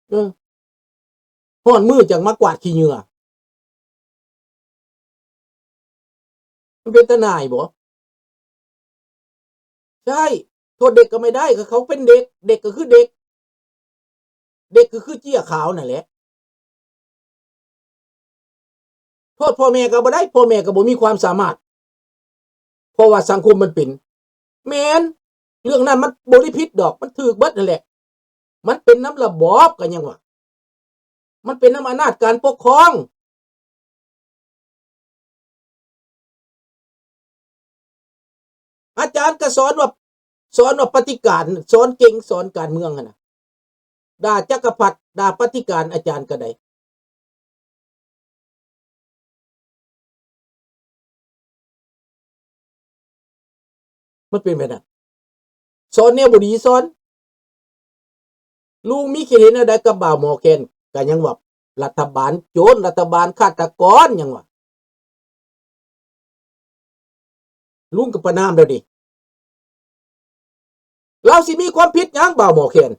ເອີ ຮ້ອນມືຈັ່ງມາກວາດຂີ້ເຫຍື້ອ ມັນເປັນຕາໜ່າຍບໍ່? ໃຊ່ ໂທດເດັກກໍໄມ່ໄດ້ ກໍເຂົາເປັນເດັກ ເດັກກໍຄືເດັກ ເດັກກໍຄືເຈ້ຍຂາວນັ້ນແຫຼະ. ໂທດພໍ່ແມ່ກໍບໍ່ໄດ້ ພໍ່ແມ່ກໍບໍ່ມີຄວາມສາມາດ ເພາະວ່າສັງຄົມມັນເປັນ ແມ່ນ ເລື່ອງນັ້ນມັນບໍ່ໄດ້ຜິດດອກ ມັນຖືກເບິດຫັ້ນແຫຼະ ມັນເປັນນຳລະບອບ ກໍຍັງວ່າ ມັນເປັນນຳອຳນາດການປົກຄອງ. ອາຈານກໍສອນວ່າ ສອນວ່າປະຕິການ ສອນເກັ່ງ ສອນການເມືອງຫັ້ນນະ ດ່າຈັກກະພັດ ດ່າປະຕິການ ອາຈານກໍໄດ້ ມັນເປັນແບບນັ້ນ ສອນແນວບໍ່ດີສອນ ລຸງມີຄິດເຫັນແນວໃດກັບບ່າວໝໍແຄນ ກໍຍັງວ່າລັດຖະບານໂຈນ ລັດຖະບານຄາດຕະກອນ ຍັງວ່າ ລຸງກໍປະນາມແລ້ວເດ ລາວຊິມີຄວາມຜິດຫຍັງບ່າວໝໍແຄນ?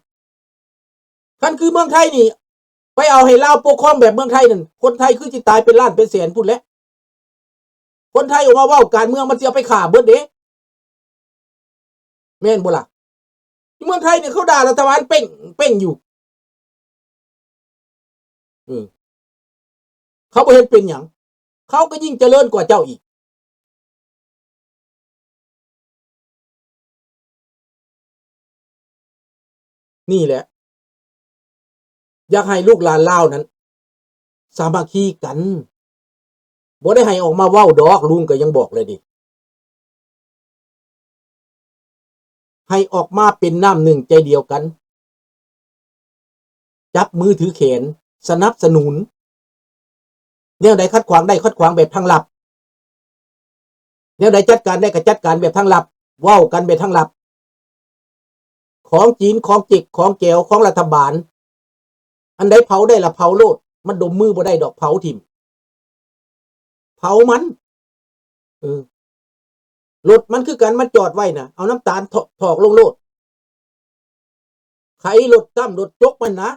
ຄັນຄືເມືອງໄທນີ້ ໄປເອົາໃຫ້ລາວປົກຄອງແບບເມືອງໄທນັ້ນ ຄົນໄທຄືຊິຕາຍເປັນລ້ານເປັນແສນພຸ້ນແຫຼະ ຄົນໄທອອກມາເວົ້າການເມືອງ ມັນຊິເອົາໄປຂ້າເບິດເດ ແມ່ນບໍ່ລະ? ຢູ່ເມືອງໄທນີ້ເຂົາດ່າລັດຖະບານເປັ່ງ ເປັ່ງຢູ່ ເອີ ເຂົາບໍ່ເຫັນເປັນຫຍັງ ເຂົາກໍຍິ່ງຈະເລີນກວ່າເຈົ້າອີກ. ນີ້ແຫຼະ ຢາກໃຫ້ລູກຫຼານລາວນັ້ນສາມັກຄີກັນ ບໍ່ໄດ້ໃຫ້ອອກມາເວົ້າດອກ ລຸງກໍຍັງບອກເລີຍເດ ໃຫ້ອອກມາເປັນນ້ຳໜຶ່ງໃຈດຽວກັນ ຈັບມືຖືແຂນ ສະໜັບສະໜູນ ແນວໃດຂັດຂວາງໄດ້ ຂັດຂວາງແບບທາງລັບ ແນວໃດຈັດການໄດ້ກໍຈັດການແບບທາງລັບ ເວົ້າກັນແບບທາງລັບ ຂອງຈີນ ຂອງເຈັກ ຂອງແກວ ຂອງລັດຖະບານ ອັນໃດເຜົາໄດ້ລະເຜົາໂລດ ມັນດົມມືບໍ່ໄດ້ດອກ ເຜົາຖິ້ມ ເຜົາມັນ ເອີ ລົດມັນຄືກັນ ມັນຈອດໄວ້ນະ ເອົານ້ຳຕານຖອກ ຖອກລົງໂລດ ໄຂລົດ ຕັ້ມລົດຈົກມັນນະ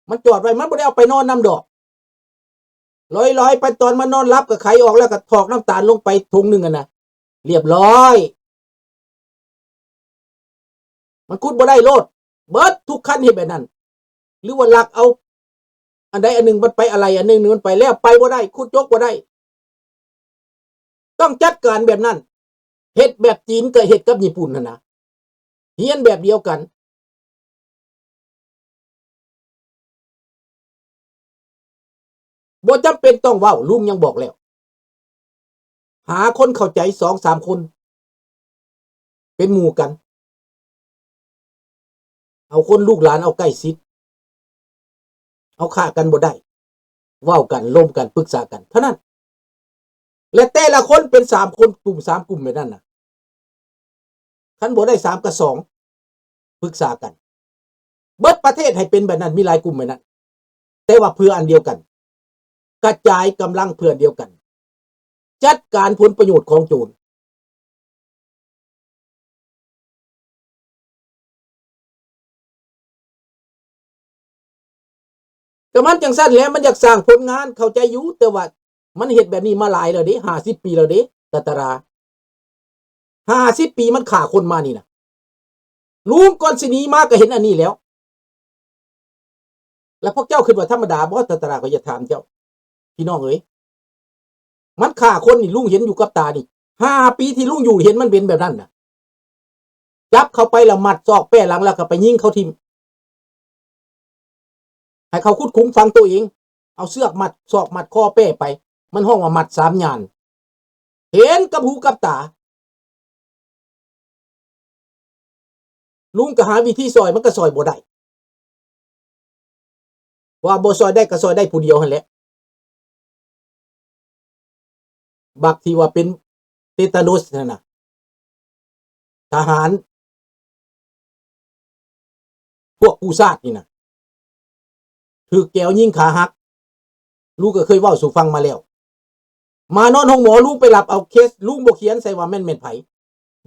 ມັນຈອດໄວ້ ມັນບໍ່ໄດ້ເອົາໄປນອນນຳດອກ ລອຍໆ ໄປ ຕອນມັນນອນຫຼັບກໍໄຂອອກ ແລ້ວກໍຖອກນ້ຳຕານລົງໄປຖົງໜຶ່ງຫັ້ນນະ ລຽບຮ້ອຍ ມັນຂຸດບໍ່ໄດ້ໂລດ ເບິດທຸກຄັນເຮັດແບບນັ້ນ ຫຼືວ່າລັກເອົາອັນໃດອັນໜຶ່ງມັນໄປ ອາໄຫຼ່ອັນໜຶ່ງມັນໄປ ແລ້ວໄປບໍ່ໄດ້ ຂຸດຈົກບໍ່ໄດ້ ຕ້ອງຈັດການແບບນັ້ນ ເຮັດແບບຈີນກໍເຮັດກັບຍີ່ປຸ່ນຫັ້ນນະ ຮຽນແບບດຽວກັນ ບໍ່ຈຳເປັນຕ້ອງເວົ້າ ລຸງຍັງບອກແລ້ວ ຫາຄົນເຂົ້າໃຈສອງສາມຄົນ ເປັນໝູ່ກັນ ເອົາຄົນລູກຫຼານເອົາໃກ້ຊິດ ເອົາຂ້າກັນບໍ່ໄດ້ ເວົ້າກັນ ລົມກັນ ປຶກສາກັນເທົ່ານັ້ນ ແລະແຕ່ລະຄົນເປັນສາມຄົນ ກຸ່ມສາມກຸ່ມແບບນັ້ນນະ ຄັນບໍ່ໄດ້ສາມກໍສອງ ປຶກສາກັນ ເບິດປະເທດໃຫ້ເປັນແບບນັ້ນ ມີຫຼາຍກຸ່ມແບບນັ້ນ ແຕ່ວ່າເພື່ອອັນດຽວກັນ ກະຈາຍກຳລັງເພື່ອອັນດຽວກັນ ຈັດການຜົນປະໂຫຍດຂອງໂຈນ ກໍມັນຈັ່ງຊັ້ນແຫຼະ ມັນຢາກສ້າງຜົນງານ ເຂົ້າໃຈຢູ່ ແຕ່ວ່າມັນເຮັດແບບນີ້ມາຫຼາຍແລ້ວເດ້ ຫ້າສິບປີແລ້ວເດ້ ຕາຕະລາ ຫ້າສິບປີມັນຂ້າຄົນມານີ້ນະ ລຸງກ່ອນຊິໜີມາກໍເຫັນອັນນີ້ແລ້ວ ແລ້ວພວກເຈົ້າຄິດວ່າທຳມະດາບໍ່? ຕາຕະລາ ຂ້ອຍຢາກຖາມເຈົ້າ ພີ່ນ້ອງເອີຍ ມັນຂ້າຄົນນີ້ ລຸງເຫັນຢູ່ກັບຕານີ້ ຫ້າປີທີ່ລຸງຢູ່ເຫັນມັນເປັນແບບນັ້ນນະ ຈັບເຂົາໄປແລ້ວມັດຊອກແປ້ຫຼັງ ແລ້ວກໍໄປຍິງເຂົາຖິ້ມ ໃຫ້ເຂົາຂຸດຂຸມຝັງໂຕເອງ ເອົາເຊືອກມັດຊອກມັດຄໍແປ້ໄປ ມັນຮ້ອງວ່າມັດສາມຍ່ານ ເຫັນກັບຫູກັບຕາ ລຸງກໍຫາວິທີຊ່ອຍ ມັນກໍຊ່ອຍບໍ່ໄດ້ ວ່າບໍ່ຊ່ອຍໄດ້ກໍຊ່ອຍໄດ້ຜູ້ດຽວຫັ້ນແຫຼະ ບັກທີ່ວ່າເປັນເຕຕາໂນສຫັ້ນນະ ທະຫານພວກກູ້ຊາດນີ້ນະ ຖືກແກວຍິງຂາຫັກ ລຸງກໍເຄີຍເວົ້າສູ່ຟັງມາແລ້ວ ມານອນໂຮງໝໍ ລຸງໄປຮັບເອົາເຄສ ລຸງບໍ່ຂຽນໃສ່ວ່າແມ່ນ ແມ່ນໃຜ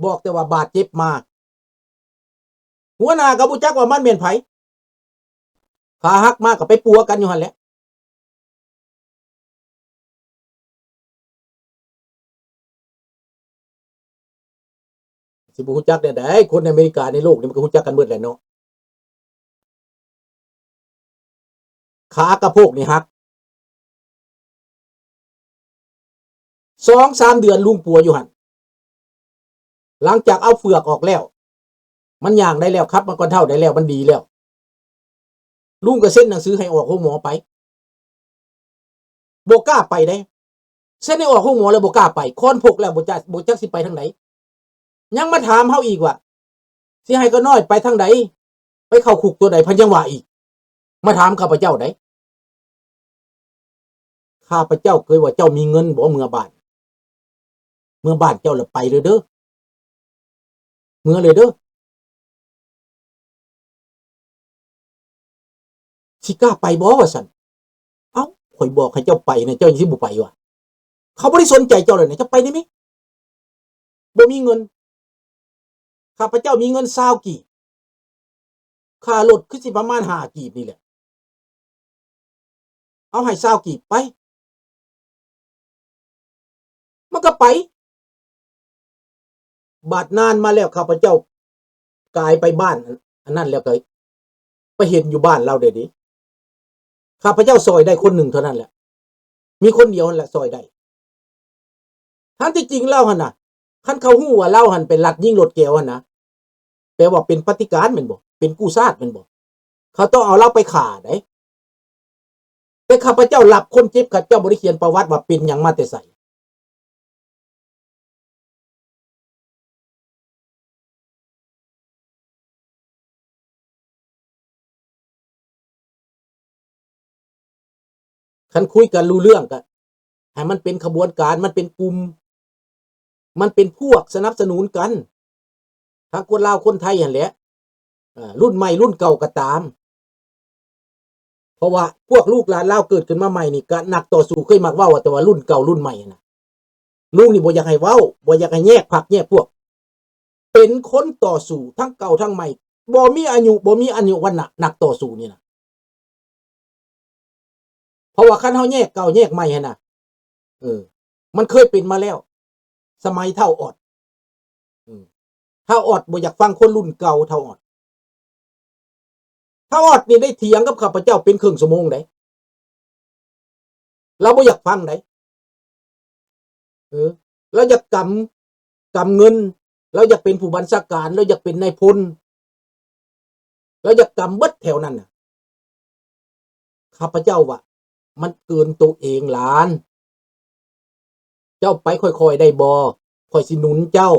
ບອກແຕ່ວ່າບາດເຈັບມາ ຫົວໜ້າກໍບໍ່ຈັກວ່າມັນແມ່ນໃຜ ຂາຫັກມາກໍໄປປົວກັນຢູ່ຫັ້ນແຫຼະ. ຊິບໍ່ຮູ້ຈັກແນວໃດ? ຄົນໃນອາເມລິກາໃນໂລກນີ້ມັນກໍຮູ້ຈັກກັນເບິດແຫຼະເນາະ. ຂາກະໂພກນີ້ຫັກ ສອງສາມເດືອນລຸງປົວຢູ່ຫັ້ນ. ຫຼັງຈາກເອົາເຝືອກອອກແລ້ວ ມັນຍ່າງໄດ້ແລ້ວ ຂັບມາກ່ອນເຖົ້າໄດ້ແລ້ວ ມັນດີແລ້ວ ລຸງກໍເຊັນໜັງສືໃຫ້ອອກໂຮງໝໍໄປ. ບໍ່ກ້າໄປເດ້. ເຊັນໃຫ້ອອກໂຮງໝໍແລ້ວບໍ່ກ້າໄປ. ຄ້ອນພົກແລ້ວບໍ່ຈັກ ບໍ່ຈັກຊິໄປທາງໃດ. ຍັງມາຖາມເຮົາອີກວ່າ ຊິໃຫ້ຂ້ານ້ອຍໄປທາງໃດ? ໄປເຂົ້າຄຸກຕົວໃດ? ເພິ່ນຍັງວ່າອີກ. ມາຖາມຂ້າພະເຈົ້າໃດ. ຂ້າພະເຈົ້າເຄີຍວ່າ ເຈົ້າມີເງິນບໍ່ ເມືອບ້ານ? ເມືອບ້ານເຈົ້າລະໄປເລີຍເດີ. ເມືອເລີຍເດີ. ຊິກ້າໄປບໍ່ວ່າຊັ້ນ. ເອົ້າ ຂ້ອຍບອກໃຫ້ເຈົ້າໄປນະ ເຈົ້າຍັງຊິບໍ່ໄປຫວາ? ເຂົາບໍ່ໄດ້ສົນໃຈເຈົ້າເລີຍນະ ເຈົ້າໄປໄດ້ໄໝ? ບໍ່ມີເງິນ. ຂ້າພະເຈົ້າມີເງິນຊາວກີບ. ຄ່າລົດຄືຊິປະມານຫ້າກີບນີ້ແຫຼະ. ເອົາໃຫ້ຊາວກີບໄປ. ມັນກໍໄປ. ບາດນານມາແລ້ວ ຂ້າພະເຈົ້າກາຍໄປບ້ານອັນນັ້ນແລ້ວ ກໍໄປເຫັນຢູ່ບ້ານລາວເດ. ຂ້າພະເຈົ້າຊ່ອຍໄດ້ຄົນໜຶ່ງເທົ່ານັ້ນແຫຼະ. ມີຄົນດຽວຫັ້ນແຫຼະຊ່ອຍໄດ້. ທັງທີ່ຈິງລາວຫັ້ນນະ ຄັນເຂົາຮູ້ວ່າລາວຫັ້ນໄປລັກຍິງລົດແກວຫັ້ນນະ ແປວ່າເປັນປະຕິການແມ່ນບໍ່? ເປັນກູ້ຊາດແມ່ນບໍ່? ເຂົາຕ້ອງເອົາລາວໄປຂ້າໃດ. ແຕ່ຂ້າພະເຈົ້າຮັບຄົນເຈັບ ຂ້າພະເຈົ້າບໍ່ໄດ້ຂຽນປະຫວັດວ່າເປັນຫຍັງມາແຕ່ໃສ. ຄັນຄຸຍກັນຮູ້ເລື່ອງ ກະໃຫ້ມັນເປັນຂະບວນການ ມັນເປັນກຸ່ມ ມັນເປັນພວກສະໜັບສະໜູນກັນ ທັງຄົນລາວຄົນໄທຫັ້ນແຫຼະ ເອີ ລຸ້ນໃໝ່ລຸ້ນເກົ່າກໍຕາມ. ເພາະວ່າພວກລູກຫຼານລາວເກີດຂຶ້ນມາໃໝ່ນີ້ ກະນັກຕໍ່ສູ້ເຄີຍມັກເວົ້າວ່າ ແຕ່ວ່າລຸ້ນເກົ່າລຸ້ນໃໝ່ຫັ້ນນະ. ລຸງນີ້ບໍ່ຢາກໃຫ້ເວົ້າ ບໍ່ຢາກໃຫ້ແຍກພັກແຍກພວກ ເປັນຄົນຕໍ່ສູ້ທັງເກົ່າທັງໃໝ່ ບໍ່ມີອາຍຸ ບໍ່ມີອາຍຸວັນນະ ນັກຕໍ່ສູ້ນີ້ນະ. ເພາະວ່າຄັນເຮົາແຍກເກົ່າແຍກໃໝ່ຫັ້ນນະ ເອີ ມັນເຄີຍເປັນມາແລ້ວ ສະໄໝທ້າວອອດ ເອີ ທ້າວອອດບໍ່ຢາກຟັງຄົນລຸ້ນເກົ່າ ທ້າວອອດ ທ້າວອອດນີ້ໄດ້ຖຽງກັບຂ້າພະເຈົ້າເປັນເຄິ່ງຊົ່ວໂມງໃດ ລາວບໍ່ຢາກຟັງໃດ. ເອີ ລາວຢາກກຳ ກຳເງິນ ລາວຢາກເປັນຜູ້ບັນຊາການ ລາວຢາກເປັນນາຍພົນ ລາວຢາກກຳເບິດແຖວນັ້ນນະ. ຂ້າພະເຈົ້າວ່າ ມັນເກີນໂຕເອງຫຼານ ເຈົ້າໄປຄ່ອຍໆໄດ້ບໍ່? ຂ້ອຍຊິໜູນເຈົ້າ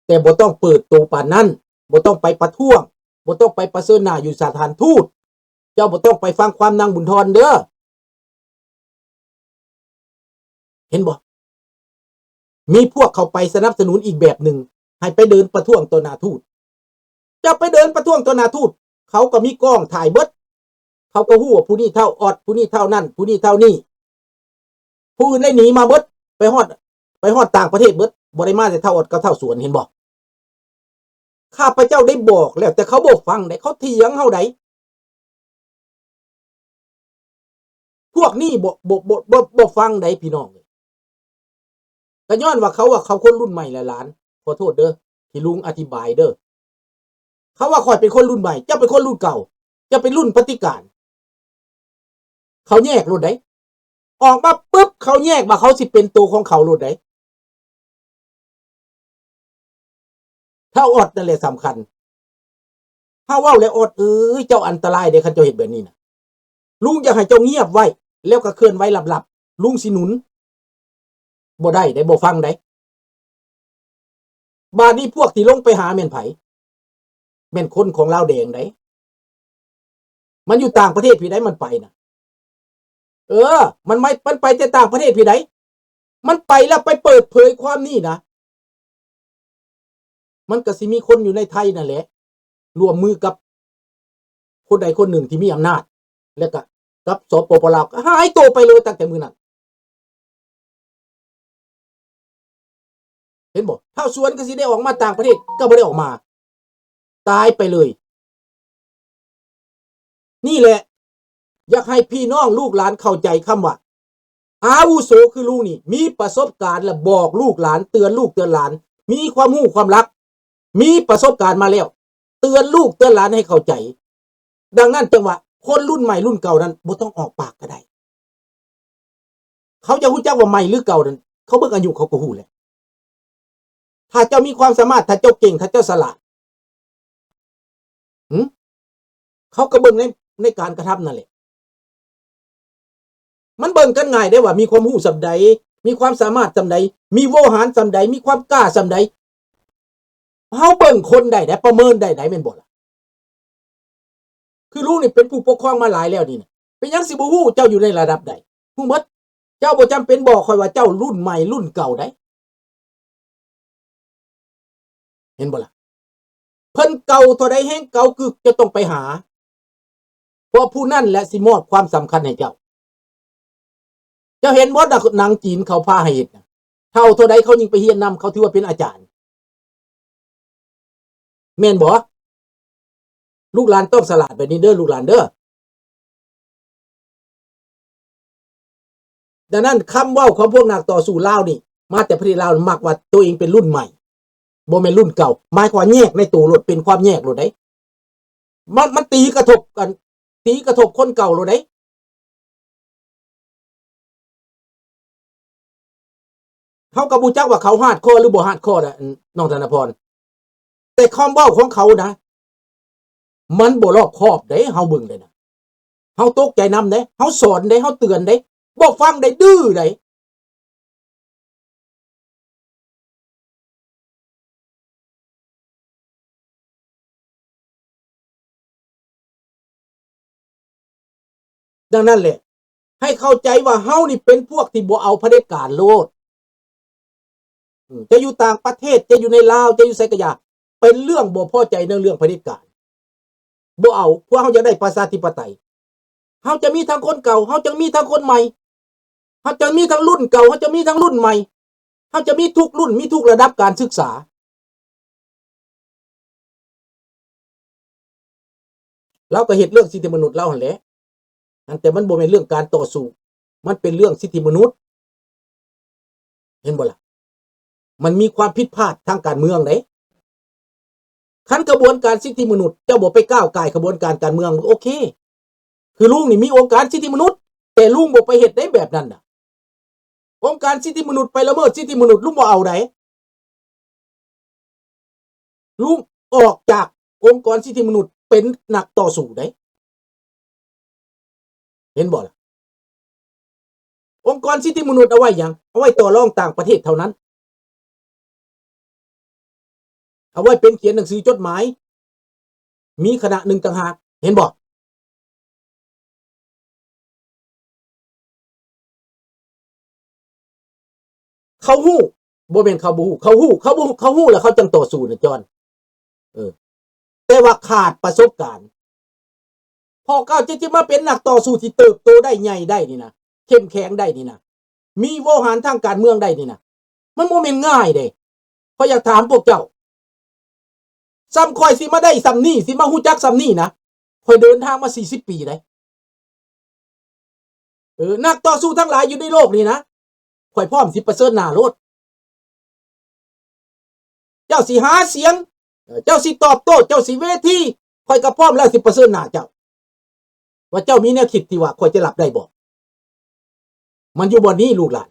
ແຕ່ບໍ່ຕ້ອງເປີດໂຕປານນັ້ນ ບໍ່ຕ້ອງໄປປະທ້ວງ ບໍ່ຕ້ອງໄປປະເຊີນໜ້າຢູ່ສະຖານທູດ ເຈົ້າບໍ່ຕ້ອງໄປຟັງຄວາມນາງບຸນທອນເດີ້. ເຫັນບໍ່? ມີພວກເຂົາໄປສະໜັບສະໜູນອີກແບບໜຶ່ງ ໃຫ້ໄປເດີນປະທ້ວງຕໍ່ໜ້າທູດ. ເຈົ້າໄປເດີນປະທ້ວງຕໍ່ໜ້າທູດ ເຂົາກໍມີກ້ອງຖ່າຍເບິດ. ເຂົາກໍຮູ້ວ່າຜູ້ນີ້ທ້າວອອດ ຜູ້ນີ້ທ້າວນັ້ນ ຜູ້ນີ້ທ້າວນີ້ ຜູ້ອື່ນໄດ້ໜີມາເບິດ ໄປຮອດ ໄປຮອດຕ່າງປະເທດເບິດ ບໍ່ໄດ້ມາແຕ່ທ້າວອອດກັບທ້າວສວນ ເຫັນບໍ່? ຂ້າພະເຈົ້າໄດ້ບອກແລ້ວ ແຕ່ເຂົາບໍ່ຟັງໃດ ເຂົາຖຽງເຮົາໃດ. ພວກນີ້ບໍ່ ບໍ່ ບໍ່ ບໍ່ ບໍ່ຟັງໃດພີ່ນ້ອງເອີຍ. ກໍຍ້ອນວ່າເຂົາວ່າເຂົາຄົນລຸ້ນໃໝ່ແຫຼະຫຼານ ຂໍໂທດເດີ້ ທີ່ລຸງອະທິບາຍເດີ້. ເຂົາວ່າຂ້ອຍເປັນຄົນລຸ້ນໃໝ່ ເຈົ້າເປັນຄົນລຸ້ນເກົ່າ ເຈົ້າເປັນລຸ້ນປະຕິການ. ເຂົາແຍກໂລດໃດ ອອກມາປຶບ ເຂົາແຍກວ່າເຂົາຊິເປັນໂຕຂອງເຂົາໂລດໃດ. ທ້າວອອດນັ້ນແຫຼະສຳຄັນ. ເຮົາເວົ້າແລ້ວ ອອດເອີຍ ເຈົ້າອັນຕະລາຍເດ້ ຄັນເຈົ້າເຮັດແບບນີ້ນະ. ລຸງຢາກໃຫ້ເຈົ້າງຽບໄວ້ ແລ້ວກໍເຄື່ອນໄຫວລັບໆ ລຸງຊິໜູນ. ບໍ່ໄດ້ໃດ ບໍ່ຟັງໃດ. ບາດນີ້ພວກທີ່ລົງໄປຫາແມ່ນໃຜ? ແມ່ນຄົນຂອງລາວແດງໃດ. ມັນຢູ່ຕ່າງປະເທດພີ້ໃດມັນໄປນະ. ເອີ ມັນໄປ ມັນໄປແຕ່ຕ່າງປະເທດພີ້ໃດ. ມັນໄປແລ້ວໄປເປີດເຜີຍຄວາມນີ້ນະ. ມັນກໍຊິມີຄົນຢູ່ໃນໄທນັ້ນແຫຼະ ຮ່ວມມືກັບຄົນໃດຄົນໜຶ່ງທີ່ມີອຳນາດ ແລ້ວກໍກັບ ສປປ ລາວ ກໍຫາຍໂຕໄປເລີຍຕັ້ງແຕ່ມື້ນັ້ນ. ເຫັນບໍ່? ທ້າວສວນກໍຊິໄດ້ອອກມາຕ່າງປະເທດ ກໍບໍ່ໄດ້ອອກມາ ຕາຍໄປເລີຍ. ນີ້ແຫຼະ ຢາກໃຫ້ພີ່ນ້ອງລູກຫຼານເຂົ້າໃຈຄຳວ່າ ອາວຸໂສຄືລຸງນີ້ ມີປະສົບການ ແລະ ບອກລູກຫຼານ ເຕືອນລູກເຕືອນຫຼານ ມີຄວາມຮູ້ຄວາມລັກ ມີປະສົບການມາແລ້ວ ເຕືອນລູກເຕືອນຫຼານໃຫ້ເຂົ້າໃຈ. ດັ່ງນັ້ນຈຶ່ງວ່າ ຄົນລຸ້ນໃໝ່ລຸ້ນເກົ່ານັ້ນ ບໍ່ຕ້ອງອອກປາກກໍໄດ້. ເຂົາຈະຮູ້ຈັກວ່າໃໝ່ຫຼືເກົ່ານັ້ນ ເຂົາເບິ່ງອາຍຸເຂົາກໍຮູ້ແລ້ວ. ຖ້າເຈົ້າມີຄວາມສາມາດ, ຖ້າເຈົ້າເກັ່ງ, ຖ້າເຈົ້າສະຫຼາດ, ຫື? ເຂົາກໍເບິ່ງໃນ, ໃນການກະທຳນັ້ນແຫຼະ. ມັນເບິ່ງກັນງ່າຍເດ້ວ່າມີຄວາມຮູ້ສ່ຳໃດ, ມີຄວາມສາມາດສ່ຳໃດ, ມີໂວຫານສ່ຳໃດ, ມີຄວາມກ້າສ່ຳໃດ. ເຮົາເບິ່ງຄົນໄດ້ເດ້, ປະເມີນໄດ້ເດ້, ແມ່ນບໍ່ລະ? ຄືລຸງນີ້ເປັນຜູ້ປົກຄອງມາຫຼາຍແລ້ວນີ້ນະ, ເປັນຫຍັງຊິບໍ່ຮູ້ເຈົ້າຢູ່ໃນລະດັບໃດ? ຮູ້ໝົດ. ເຈົ້າບໍ່ຈຳເປັນບອກຂ້ອຍວ່າເຈົ້າລຸ້ນໃໝ່ລຸ້ນເກົ່າໃດ. ເຫັນບໍ່ລະ? ເພິ່ນເກົ່າເທົ່າໃດແຮງເກົ່າກຶກ ເຈົ້າຕ້ອງໄປຫາ, ເພາະຜູ້ນັ້ນແຫຼະຊິມອບຄວາມສຳຄັນໃຫ້ເຈົ້າ. ເຈົ້າເຫັນບໍ່ ໜັງ, ໜັງຈີນເຂົາພາໃຫ້ເຮັດນະ? ເຖົ້າເທົ່າໃດເຂົາຍິ່ງໄປຮຽນນຳ, ເຂົາຖືວ່າເປັນອາຈານ. ແມ່ນບໍ່? ລູກຫຼານຕ້ອງສະຫຼາດແບບນີ້ເດີ ລູກຫຼານເດີ. ດັ່ງນັ້ນ ຄຳເວົ້າຂອງພວກນັກຕໍ່ສູ້ລາວນີ້ ມາແຕ່ປະເທດລາວ ມັກວ່າໂຕເອງເປັນລຸ້ນໃໝ່ ບໍ່ແມ່ນລຸ້ນເກົ່າ, ໝາຍຄວາມວ່າແຍກໃນໂຕໂລດ, ເປັນຄວາມແຍກໂລດເດ້. ມັນ, ມັນຕີກະທົບກັນ, ຕີກະທົບຄົນເກົ່າໂລດເດ້. ເຮົາກໍບໍ່ຮູ້ຈັກວ່າເຂົາຮາດຄໍຫຼືບໍ່ຮາດຄໍແຫຼະ ນ້ອງທະນະພອນ, ແຕ່ຄວາມເວົ້າຂອງເຂົານະ ມັນບໍ່ລອບຄອບເດ້. ເຮົາເບິ່ງເດ້ນະ, ເຮົາຕົກໃຈນຳເດ້, ເຮົາສອນເດ້, ເຮົາເຕືອນເດ້, ບໍ່ຟັງເດ້, ດື້ເດ້. ດັ່ງນັ້ນແຫຼະ ໃຫ້ເຂົ້າໃຈວ່າເຮົານີ້ເປັນພວກທີ່ບໍ່ເອົາຜະເດັດການໂລດ. ອືມ ຈະຢູ່ຕ່າງປະເທດ, ຈະຢູ່ໃນລາວ, ຈະຢູ່ໃສກໍຢ່າ, ເປັນເລື່ອງບໍ່ພໍໃຈໃນເລື່ອງຜະເດັດການ. ບໍ່ເອົາ, ພວກເຮົາຢາກໄດ້ປະຊາທິປະໄຕ. ເຮົາຈະມີທັງຄົນເກົ່າ, ເຮົາຈະມີທັງຄົນໃໝ່, ເຮົາຈະມີທັງລຸ້ນເກົ່າ, ເຮົາຈະມີທັງລຸ້ນໃໝ່, ເຮົາຈະມີທຸກລຸ້ນ, ມີທຸກລະດັບການສຶກສາ. ລາວກໍເຮັດເລື່ອງສິດທິມະນຸດລາວຫັ້ນແຫຼະ, ອັນ ແຕ່ມັນບໍ່ແມ່ນເລື່ອງການຕໍ່ສູ້, ມັນເປັນເລື່ອງສິດທິມະນຸດ. ເຫັນບໍ່ລະ? ມັນມີຄວາມຜິດພາດທາງການເມືອງເດ້. ຄັນຂະບວນການສິດທິມະນຸດ ເຈົ້າບໍ່ໄປກ້າວກ່າຍຂະບວນການການເມືອງ ໂອເຄ. ຄືລຸງນີ້ມີອົງການສິດທິມະນຸດ, ແຕ່ລຸງບໍ່ໄປເຮັດໃດແບບນັ້ນນະ. ອົງການສິດທິມະນຸດໄປລະເມີດສິດທິມະນຸດ ລຸງບໍ່ເອົາໃດ. ລຸງອອກຈາກອົງກອນສິດທິມະນຸດເປັນນັກຕໍ່ສູ້ໃດ. ເຫັນບໍ່ລະ? ອົງກອນສິດທິມະນຸດເອົາໄວ້ຫຍັງ? ເອົາໄວ້ຕໍ່ລອງຕ່າງປະເທດເທົ່ານັ້ນ. ເອົາໄວ້ເປັນຂຽນໜັງສືຈົດໝາຍ, ມີຄະນະໜຶ່ງຕ່າງຫາກ. ເຫັນບໍ່? ເຂົາຮູ້, ບໍ່ແມ່ນເຂົາບໍ່ຮູ້, ເຂົາຮູ້, ເຂົາບໍ່, ເຂົາຮູ້ແລ້ວເຂົາຈັ່ງຕໍ່ສູ້ນະຈອນ. ເອີ, ແຕ່ວ່າຂາດປະສົບການ. ເພາະເຂົາຈະ, ຈະມາເປັນນັກຕໍ່ສູ້ທີ່ເຕີບໂຕໄດ້, ໃຫຍ່ໄດ້ນີ້ນະ, ເຂັ້ມແຂງໄດ້ນີ້ນະ, ມີໂວຫານທາງການເມືອງໄດ້ນີ້ນະ, ມັນບໍ່ແມ່ນງ່າຍເດ້. ຂ້ອຍຢາກຖາມພວກເຈົ້າ, ສ່ຳຂ້ອຍຊິມາໄດ້ສ່ຳນີ້, ຊິມາຮູ້ຈັກສ່ຳນີ້ນະ, ຂ້ອຍເດີນທາງມາສີ່ສິບປີໃດ. ເອີ, ນັກຕໍ່ສູ້ທັງຫຼາຍຢູ່ໃນໂລກນີ້ນະ, ຂ້ອຍພ້ອມຊິປະເຊີນໜ້າໂລດ. ເຈົ້າຊິຫາສຽງ, ເຈົ້າຊິຕອບໂຕ້, ເຈົ້າຊິເວທີ, ຂ້ອຍກໍພ້ອມແລ້ວຊິປະເຊີນໜ້າເຈົ້າ, ວ່າເຈົ້າມີແນວຄິດທີ່ວ່າຂ້ອຍຈະຮັບໄດ້ບໍ່? ມັນຢູ່ບ່ອນນີ້ລູກຫຼານ.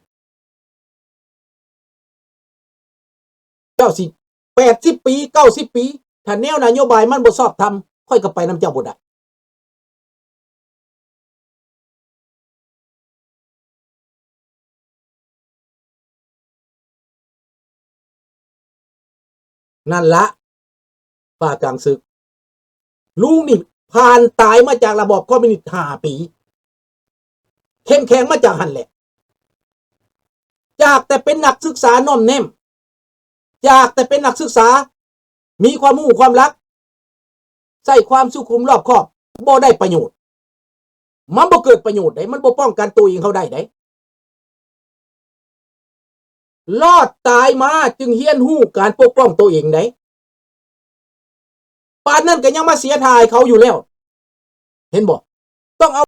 ເຈົ້າຊິແປດສິບປີ, ເກົ້າສິບປີ, ຖ້າແນວນະໂຍບາຍມັນບໍ່ຊອບທຳ, ຂ້ອຍກໍໄປນຳເຈົ້າບໍ່ໄດ້. ນັ້ນລະ ປ່າກາງເສິກ. ລຸງນີ້ຜ່ານຕາຍມາຈາກລະບອບຄອມມິວນິດຫ້າປີ, ເຂັ້ມແຂງມາຈາກຫັ້ນແຫຼະ. ຈາກແຕ່ເປັນນັກສຶກສາໜ້ອມແນມ, ຈາກແຕ່ເປັນນັກສຶກສາມີຄວາມຮູ້ຄວາມລັກ, ໃຊ້ຄວາມສຸຂຸມລອບຄອບ, ບໍ່ໄດ້ປະໂຫຍດ. ມັນບໍ່ເກີດປະໂຫຍດໃດ, ມັນບໍ່ປ້ອງກັນໂຕເອງເຮົາໄດ້ໃດ. ລອດຕາຍມາຈຶ່ງຮຽນຮູ້ການປົກປ້ອງໂຕເອງໃດ. ປານນັ້ນກໍຍັງມາເສຍທ່າໃຫ້ເຂົາຢູ່ແລ້ວ. ເຫັນບໍ່? ຕ້ອງເອົາ